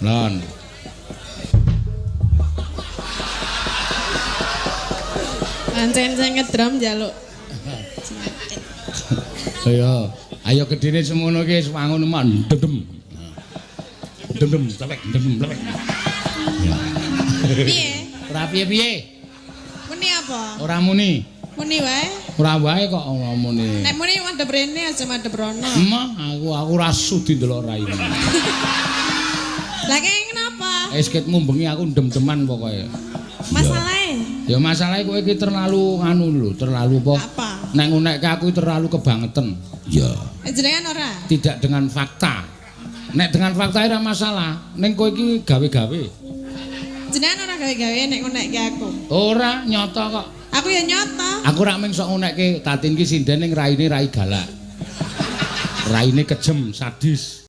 Non. Pancen sing ngedrum njaluk. Ayo, ayo gedene semono iki wis wangun dem. Dem tlek dem tlek. Piye? Ora piye-piye. Muni apa? Ora muni. Muni wae. Ora wae kok ora muni. Nek muni madhep rene aja madhep rono. Emah aku ora sudi ndelok raimu. Lah kene kenapa? Esketmu bengi aku dem-deman pokoke. Masalahe? Ya masalahe kowe iki terlalu anu lho, terlalu apa? Apa? Nek ngunekke aku terlalu kebangetan. Ya. Jenengan ora? Tidak dengan fakta. Nek dengan fakta ora masalah. Ning kowe iki gawe-gawe. Jenengan ora gawe-gawe nek ngunekke aku. Ora nyata kok. Aku ya nyata. Aku rak mung sok ngunekke Tatin ki sinden ning raine rai galak. Raine kejem, sadis.